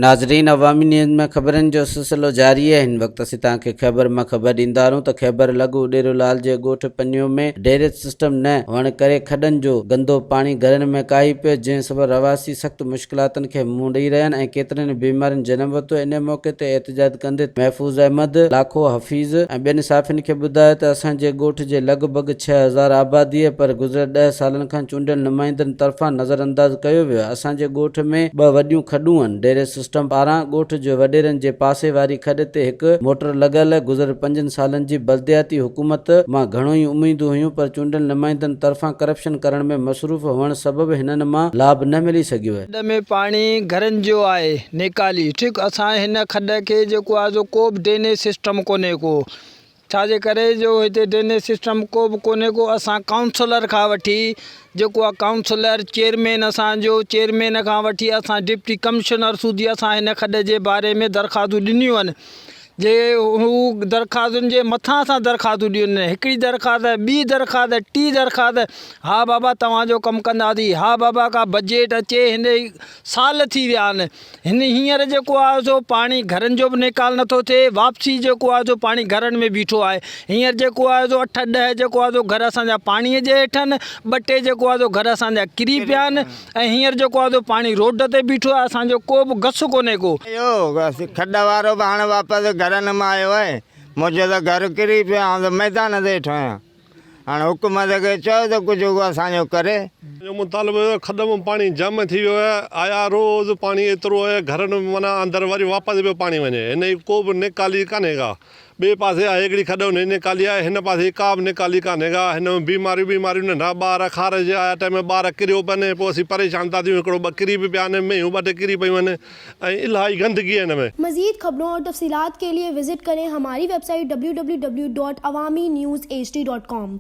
ناظرين عوامي نيوز ۾ خبرن جو سلسلو جاري آهي هن وقت اسين توهان کي خيبر مان خبر ڏيندا هلون ته خيبر لڳ اڏيرو لال جي ڳوٺ پنيو ۾ ڊيريج سسٽم نه هئڻ ڪري کڏن جو گندو پاڻي گهرن ۾ ڪاهي پيو جنهن سبب رهواسي سخت مشڪلاتن کي منهن ڏئي رهيا آهن ۽ ڪيترين ئي بيمارين جنم ورتو ان موقعي تي احتجاج ڪندي محفوظ احمد لاکو حفيظ ۽ ٻين صحافين کي ٻڌايو ته اسان جي ڳوٺ جي لڳ ڀڳ 6000 آبادي آهي پر گذريل ڏهه سالن کان چونڊيل نمائندن طرفان نظرانداز ڪيو ويو آهي اسان جي ڳوٺ ۾ ٻه وڏيون کڏون آهن ڊيري سسٽم پاران ڳوٺ جي وڏيرن جي پاسي واري کڏ تي هڪ موٽر لڳل آهي گذريل پنجن سالن جي بلدياتي حڪومت مان گهڻو ئي اميدون هيون پر چونڊيل نمائندن طرفان ڪرپشن ڪرڻ ۾ مصروف هئڻ سبب هنن مان لاڀ نه ملي سگهيو آهي. کڏ ۾ پاڻي گهرن جو آهي نيڪالي ٺيڪ اسان هن کڏ کي جيڪو آهي سو ڪو به ڊرينيج سسٽم ڪونهي ڪو ڇا جي ڪري جو هتي ڊرينيج سسٽم ڪو به ڪونهي ڪو اسان ڪائونسلر کان وٺي جيڪو آهي ڪائونسلر چيئرمين اسان جو چيئرمين کان وٺي اسان ڊپٽي ڪمشنر سوڌي اسان هن کڏ جي باري ۾ درخواستون ڏنيون آهن جي هو درخواستن جي مٿان اسان درخواستون ڏيون هڪڙي درخواست ٻي درخواست ٽي درخواست ها بابا توهان جو ڪم ڪنداسين ها بابا ڪا بجيٽ اچي هن سال ٿي ويا آهن هن هينئر جيڪو آهي سو پاڻي گهرن جو به نيڪال نٿو ٿئي واپسي جيڪو آهي سو پاڻي گهرن ۾ بيٺو آهي هينئر جيڪو آهي سو اٺ ڏهه جيڪو آهي سو گهر اسان جا پاڻي جي هيٺ آهن ٻه ٽي جيڪو آهي سو گهر اسان جا ڪري پيا آهن ۽ هينئر جيڪو آهي سو پاڻي روڊ تي بيٺو آهي اسان جو ڪو به گس ڪونهي ڪو. اهو کڏ وارو به هاڻي واپس گهرن مان آيو آهي. منهنجو ته گهر ڪري پيو آئون ته ميدان تي هيٺ آهيان. هاڻي حڪومت کي چئو ته ڪجهه اهو اسان جو ڪري. جو مطالبو هيو کڏ مان پاڻي جمع ٿي ويو آهي آيا روز پاڻي ايترو آهي گهرن ۾ معنيٰ اندر وري واپس پيو پاڻي وڃي هن جي ڪو به نيڪالي ڪانهي ڪا ٻئي پاسي آهي هڪڙي کڏ انهي نيڪالي آهي هن پاسي ڪا به نيڪالي ڪانهي ڪا هن ۾ بيماريون بيماريون ننڍا ٻار خارش جي آيا ٽائيم ۾ ٻار ڪريو پين پوء اسين پريشان ٿا ٿيون هڪڙو ٻه ڪري به پيا آهن مينهون ٻه ٽي ڪري پيون آهن ۽ الاهي گندگي آهي هن ۾. مزيد خبرون اور تفصيلات کے لئے وزٽ ڪرين ھماري web site www.awamiNewsHD.com.